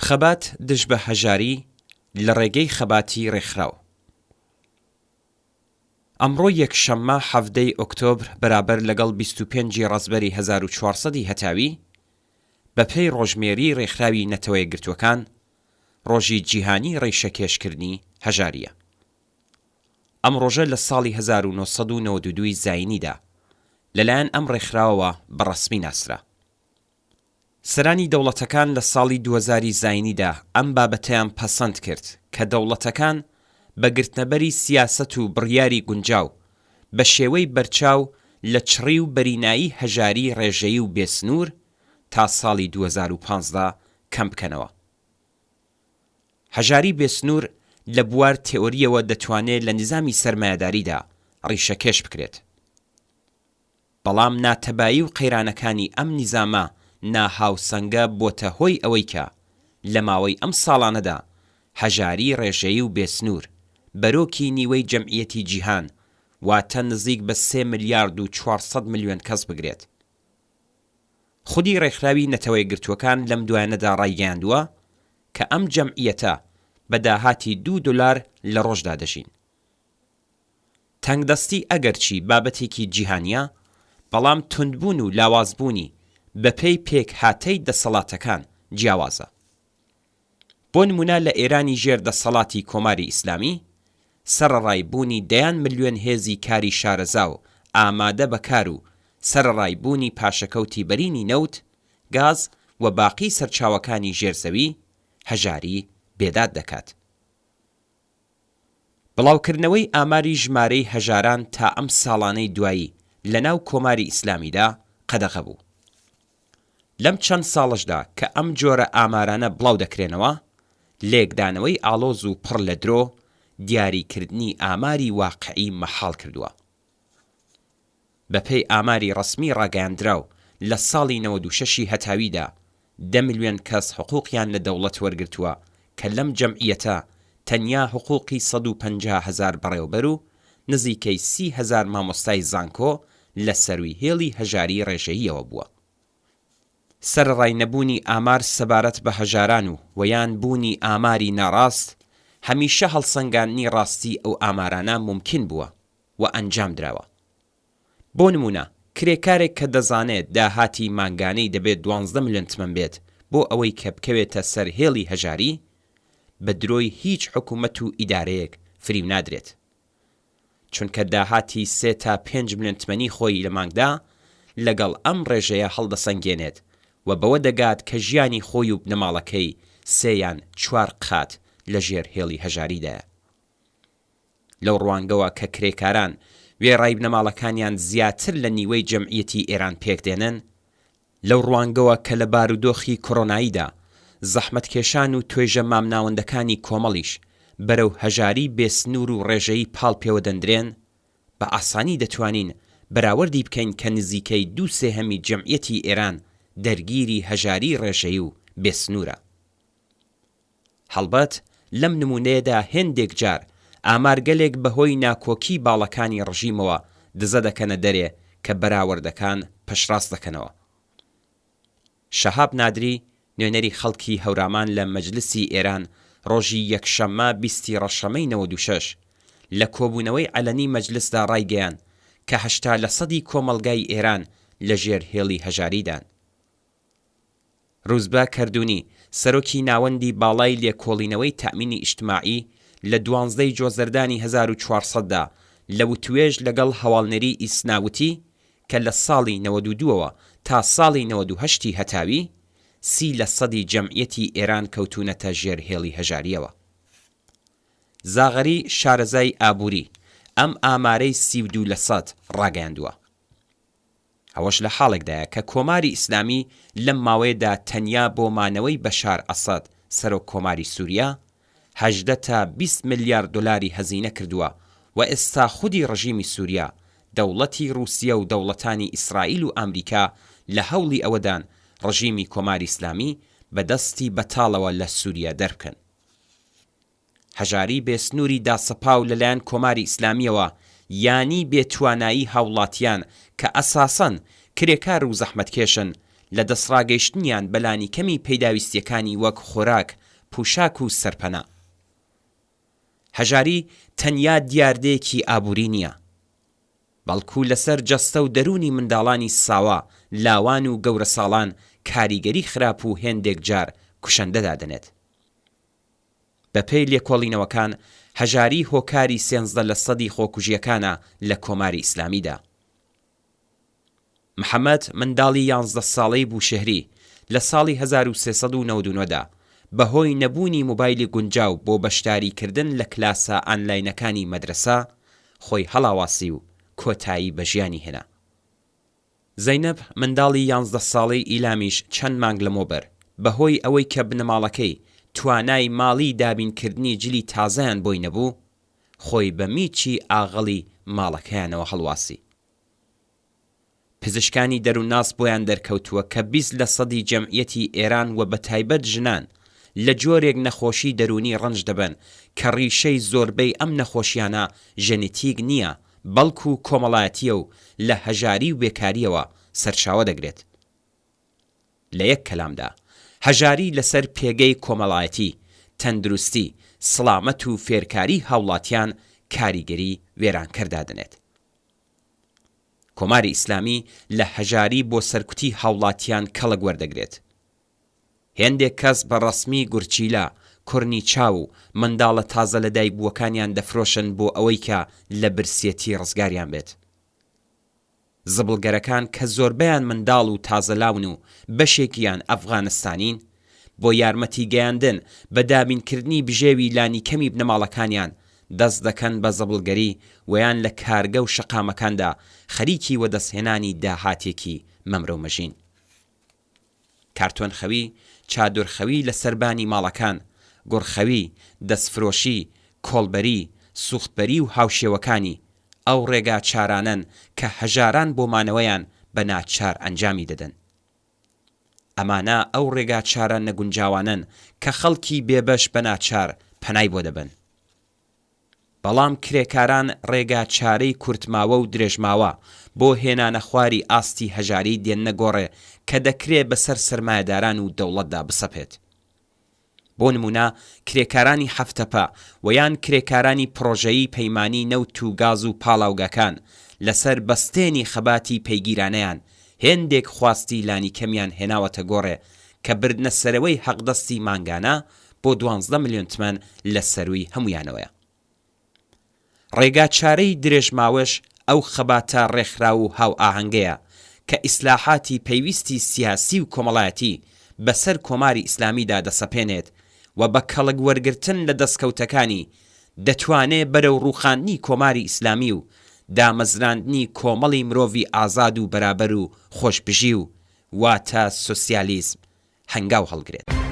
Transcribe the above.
خەبات دژ بە هەژاری لە ڕێگەی خەباتی ڕێکخراو. ئەمڕۆ یەکشەممە 17 ی ئۆکتۆبر بەرابەر لەگەڵ 25 ی ڕەزبەری 1400 ی هەتاوی، بەپێی ڕۆژمێری ڕێکخراوی نەتەوەیەکگرتووەکان، ڕۆژی جیهانی ڕیشەکێشکردنی هەژارییە. ئەم ڕۆژە لە ساڵی 1992 ی زایینیدا لەلایەن ئەم ڕێکخراوەوە بە ڕەسمی ناسرا. سەرانی دەوڵەتەکان لە ساڵی 2000 ی زایینیدا ئەم بابەتەیان پەسەند کرد کە دەوڵەتەکان بە گرتنەبەری سیاسەت و بڕیاری گونجاو بە شێوەی بەرچاو لە چڕی و بەرینایی هەژاریی ڕێژەیی و بێسنوور تا ساڵی 2015 کەم بکەنەوە. هەژاری بێسنوور لە بوار تێئۆرییەوە دەتوانێ لە نیزامی سەرمایەداریدا ڕیشەکێش بکرێت. بەڵام ناتەبایی و قەیرانەکانی ئەم نیزامە ناهاوسەنگە بۆتە هۆی ئەوەی کە لە ماوەی ئەم ساڵانەدا هەژاری ڕێژەیی و بێسنوور بەرۆکی نیوەی جەمعیەتی جیهان واتە نزیک بە سێ ملیارد و 400 ملیۆن کەس بگرێت. خودی ڕێکخراوی نەتەوەیەکگرتووەکان لەم دوایانەدا ڕایگەیاندووە کە ئەم جەمعیەتە بە داهاتی دوو دۆلار لە ڕۆژدا دەژین. تەنگدەستی ئەگەرچی بابەتێکی جیهانییە، بەڵام توندبوون و لاوازبوونی بەپێی پێکهاتەی دەسەڵاتەکان جیاوازە. بۆ نموونە لە ئێرانی ژێر دەسەڵاتی کۆماری ئیسلامی، سەرەڕای بوونی دەیان ملیۆن هێزی کاری شارەزا و ئامادە بە کار و سەرەڕای بوونی پاشەکەوتی بەرینی نەوت، گاز و باقی سەرچاوەکانی ژێر زەوی، هەژاری بێداد دەکات. بڵاوکردنەوەی ئاماری ژمارەی هەژاران تا ئەم ساڵانەی دوایی لە ناو کۆماری ئیسلامیدا قەدەغە بوو. لەم چەند ساڵەشدا کە ئەم جۆرە ئامارانە بڵاو دەکرێنەوە، لێکدانەوەی ئاڵۆز و پڕ لە درۆ، دیاریکردنی ئاماری واقعی مەحاڵ کردووە. بەپێی ئاماری ڕەسمی ڕاگەیاندراو لە ساڵی 96 ی هەتاویدا دە ملیۆن کەس حقوقیان لە دەوڵەت وەرگرتووە کە لەم جەمعیەتە تەنیا حقوقی 150 هەزار بەڕێوبەر و نزیکەی 30 هەزار مامۆستای زانکۆ لە سەرووی هێڵی هەژاری ڕێژەییەوە بووە. سەرەڕای نەبوونی ئامار سەبارەت بە هەژاران و وە یان بوونی ئاماری ناڕاست، هەمیشە هەڵسەنگاندنی ڕاستی ئەو ئامارانە مومکین بووە و ئەنجام دراوە. بۆ نموونە کرێکارێک کە دەزانێت داهاتی مانگانەی دەبێت دوانزدە ملیۆن تمەن بێت بۆ ئەوەی کە بکەوێتە سەر هێڵی هەژاری، بە درۆی هیچ حکوومەت و ئیدارەیەک فریو نادرێت. چونکە داهاتی سێ تا پێنج ملیۆن تمەنی خۆی لە مانگدا لەگەڵ ئەم ڕێژەیە هەڵدەسەنگێنێت و بەوە دەگات کە ژیانی خۆی و بنەماڵەکەی سێ یان چوار قات لە ژێر هێڵی هەژاریدایە. لەو ڕوانگەوە کە کرێکاران وێڕای بنەماڵەکانیان زیاتر لە نیوەی جەمعیەتی ئێران پێکدێنن، لەو ڕوانگەوە کە لە بارودۆخی کۆرۆناییدا زەحمەتکێشان و توێژە مامناوەندەکانی کۆمەڵیش بەرەو هەژاری بێسنوور و ڕێژەیی پاڵ پێوەدەندرێن، بە ئاسانی دەتوانین بەراوەردی بکەین کە نزیکەی دوو سێهەمی جەمعیەتی ئێران دەرگیری هەژاری ڕێژەیی و بێسنوورە. هەڵبەت لەم نموونەیەدا هێندێک جار ئامارگەلێک بە هۆی ناکۆکیی باڵەکانی ڕژیمەوە دزە دەکەنە دەرێ کە بەراوەردەکان پشتڕاست دەکەنەوە. شەهاب نادری، نوێنەری خەڵکی هەورامان لە مەجلسی ئێران ڕۆژی یەکشەممە 20 ی ڕەشەمەی 96 لە کۆبوونەوەی عەلەنی مەجلسدا ڕایگەیاند کە 80 لەسەدی کۆمەڵگای ئێران لە ژێر هێڵی هەژاریدان. روزبە کەردونی، سەرۆکی ناوەندی باڵای لێکۆڵینەوەی تەئمینی ئیجتماعی لە دوانزدە ی جۆزەردانی 1400 دا لە وتوێژ لەگەڵ هەواڵنێری ئیسنا وتی کە لە ساڵی 92 ەوە تا ساڵی 98 ی هەتاوی سی لە سەدی جەمعیەتی ئێران کەوتوونەتە ژێر هێڵی هەژارییەوە. زاغەری شارەزای ئابووری ئەم ئامارەی 32 لە سەد ڕاگەیاندووە. ئەوەش لە حاڵێکدایە کە کۆماری ئیسلامی لەم ماوەیەدا تەنیا بۆ مانەوەی بەشار ئەسەد سەرۆک کۆماری سووریە، 18 تا 20 ملیارد دۆلاری هەزینە کردووە و ئێستا خودی ڕژیمی سووریە، دەوڵەتی ڕووسیە و دەوڵەتانی ئیسرائیل و ئامریکا لە هەوڵی ئەوەدان ڕژیمی کۆماری ئیسلامی بە دەستی بەتاڵەوە لە سووریە دەربکەن. هەژاری بێ سنووری داسەپاو لە لایەن کۆماری ئیسلامییەوە یانی بێ توانایی هاووڵاتیان کە ئەساسەن کرێکار و زەحمەتکێشن. لە دەستڕاگەیشتنیان بە لانیکەمی پەیداویستییەکانی وەک خۆراک، پوشاک و سەرپەنا. هەژاری تەنیا دیاردەیەکی ئابووری نییە، بەڵکو لەسەر جەستە و دەروونی منداڵانی ساوا، لاوان و گەورەساڵان کاریگەری خراپ و هێندێک جار کوشەندە دادەنێت. بەپێی لێکۆڵینەوەکان، هەژاری هۆکاری سێنزدە لە سەدی خۆکوژییەکانە لە کۆماری ئیسلامیدا. محەمەد منداڵی یانزدە ساڵەی بوشێهری لە ساڵی 1399 دا بەهۆی نەبوونی مۆبایلی گونجاو بۆ بەشداری کردن لە کلاسە ئانلاینەکانی مەدرەسە خۆی هەڵاواسی و کۆتایی بە ژیانی هێنا. زەینەب منداڵی یانزدە ساڵەی ئیلامیش چەند مانگ لەمەوبەر بەهۆی ئەوەی کە بنەماڵەکەی توانای ماڵی دابین کردنی جلی تازەیان بۆی نەبوو خۆی بە میچی ئاغەڵی ماڵەکەیانەوە هەڵواسی. پزیشکانی دەروونناس بۆیان دەرکەوتووە کە 20 لە سەدی جەمعیەتی ئێران و بەتایبەت ژنان لە جۆرێک نەخۆشی دەروونی ڕەنج دەبەن کە ڕیشەی زۆربەی ئەم نەخۆشیانە ژێنێتیک نییە بەڵکو کۆمەڵایەتییە و لە هەژاری و بێکارییەوە سەرچاوە دەگرێت. لە یەک کەلامدا، هەژاری لەسەر پێگەی کۆمەڵایەتی، تەندروستی، سڵامەت و فێرکاریی هاوڵاتیان کاریگەری وێرانکەر دادەنێت. کۆماری ئیسلامی لە هەژاری بۆ سەرکوتی هاوڵاتیان کەڵک وەردەگرێت. هێندێک کەس بە ڕەسمی گورچیلە، کورنی چاو و منداڵە تازە لەدایکبووەکانیان دەفرۆشن بۆ ئەوەی کە لە برسیەتی ڕزگاریان بێت. زبڵگەرەکان کە زۆربەیان منداڵ و تازەلاون و بەشێکیان ئەفغانستانین، بۆ یارمەتی گەیاندن بە دابینکردنی بژێوی لانیکەمی بنەماڵەکانیان، دەست دەکەن بە زبڵگەری و یان لە کارگە و شەقامەکاندا خەریکی وەدەستهێنانی داهاتێکی مەمرەومەژین. کارتۆنخەوی، چادرخەوی لە سەربانی ماڵەکان، گوڕخەوی، دەستفرۆشی، کۆڵبەری، سوختبەری و هاوشێوەکانی، ئەو ڕێگا چارانەن کە هەژاران بۆ مانەوەیان بە ناچار ئەنجامی دەدەن. ئەمانە ئەو ڕێگا چارە نەگونجاوانەن کە خەڵکی بێبەش بە ناچار پەنای بۆ دەبەن. بەڵام کرێکاران ڕێگا چارەی کورتماوە و درێژماوە بۆ هێنانەخواری ئاستی هەژاری دێننە گۆڕێ کە دەکرێ بەسەر سەرمایەداران و دەوڵەتدا بسەپێت. بۆ نموونە کرێکارانی هەفتەپە و یان کرێکارانی پڕۆژەیی پەیمانی نەوت و گاز و پاڵاوگەکان لەسەر بەستێنی خەباتی پەیگیرانەیان هێندێک خواستی لانیکەمیان هێناوەتە گۆڕێ کە بردنەسەرەوەی حەقدەستی مانگانە بۆ دوانزدە ملیۆن تمەن لە سەرووی هەموویانەوەیە. ڕێگاچارەی درێژماوەش ئەو خەباتە ڕێکخراو و هاوئاهەنگەیە کە ئیسلاحاتی پەیویستی سیاسی و کۆمەڵایەتی بەسەر کۆماری ئیسلامیدا دەسەپێنێت و بە کەڵک وەرگرتن لە دەسکەوتەکانی دەتوانێ بەرەو ڕووخاندنی کۆماری ئیسلامی و دامەزراندنی کۆمەڵی مرۆڤی ئازاد و بەرابەر و خۆشبژیو واتە سۆسیالیزم هەنگاو هەڵگرێت.